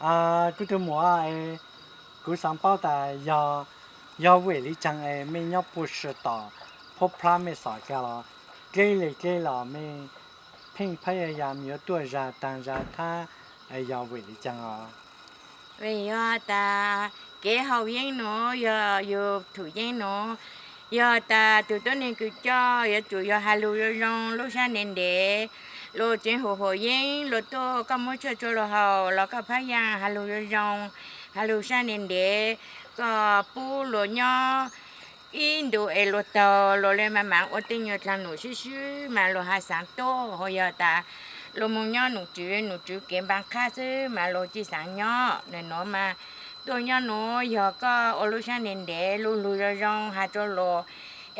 Kuv tus muam, kuv xaav paub tas yog vim li caag es mej nyob puag sab tom phob plab mej xom kag los dleb le dleb los mej pheej phab ya ya mej yuav tuaj zag taag zag thab, yog vim li caag os? Vim yog tas kev haus yeeb nuav yog yug thum yeeb nuav, yog tas tug tuab neeg kws coj yuav tsum yog has lug zoo zoo lub sab ntev ntev, luag tseev huam huam yeeb luag tuaj koj muab tshuaj tsua luag haus los koj phab ya has lug zoo zoo, has lug sab ntev ntev, koj pub luag nyob ib ntus es luag taug luag le mas mam ua tej nyuag dlaag num sib sib mas luag has xaav tuaj. Ho yog tas luag moog nyob num tswv num tswv kev npaa qhab xwb mas luag tsi xaav nyob. Nwg nuav mas tuaj nyob nuav yog koj ua lub sab ntev ntev lug lug zoo zoo has rua luag,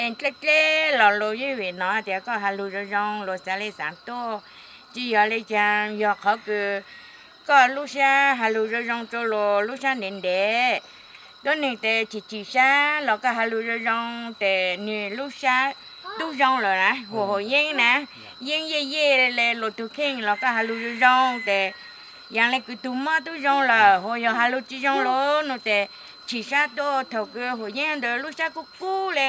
es dleb dleb los luag yeej vim nov tias koj has lug zoo zoo luag xaav le xaav tuaj. Tsi yog le caag yog qhov kws koj lub sab has lug zoo zoo rua luag lub sab ntev ntev, tuab neeg tes chim chim sab los koj has lug zoo zoo tes nwg lub sab tub zoo lawm na, huam huam yeeb na, yeeb yej yej le luag tug kheej los koj has lug zoo zoo tes yog le kws tug mob tub zoo lawm, ho yog has lug tsi zoo lawm nua tes chim sab tuaj. Thaum kws huam yeeb ntawd lub sab kub kub le,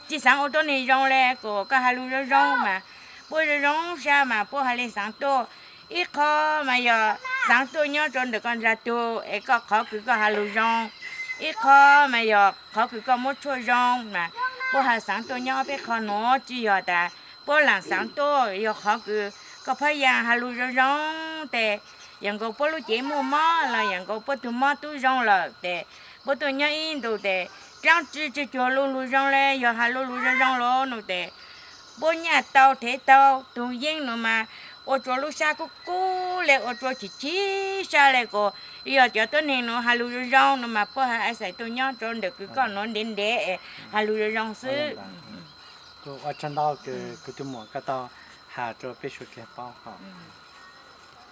tsi xaav ua tuab neeg zoo le, kom koj has lug zoo zoo mas puab zoo zoo sab mas puab has le xaav tuaj. Ib qho mas yog xaav tuaj nyob rua ntawm koj nraag tug es koj qhov kws koj has lug zoo, ib qho mas yog qhov kws koj muab tshuaj zoo mas puab has xaav tuaj nyob peb qho nuav. Tsi yog tas puab laam xaav tuaj, yog qhov kws koj phab ya has lug zoo zoo tes yam nkaus puab lub cev muaj mob los yam nkaus puab tug mob tub zoo lawm tes puab tuaj nyob ib ntus tes dlaab tsi tsi cuag lug lug zoo le, yog has lug lug zoo zoo lawm nua tes puab nyaj tau thev tau. Tug yeeb nua mas ua rua lub sab kub kub le, ua rua chim chim sab le, kom yog cov tuab neeg nua has lug zoo zoo nua mas puab has xaav tuaj nyob rua ntawm kws koj nuav ntev ntev es has lug zoo zoo xwb. Kuv ua tsaug ntau kws kuv tus muam koj tau has rua peb suav dlawg paub os.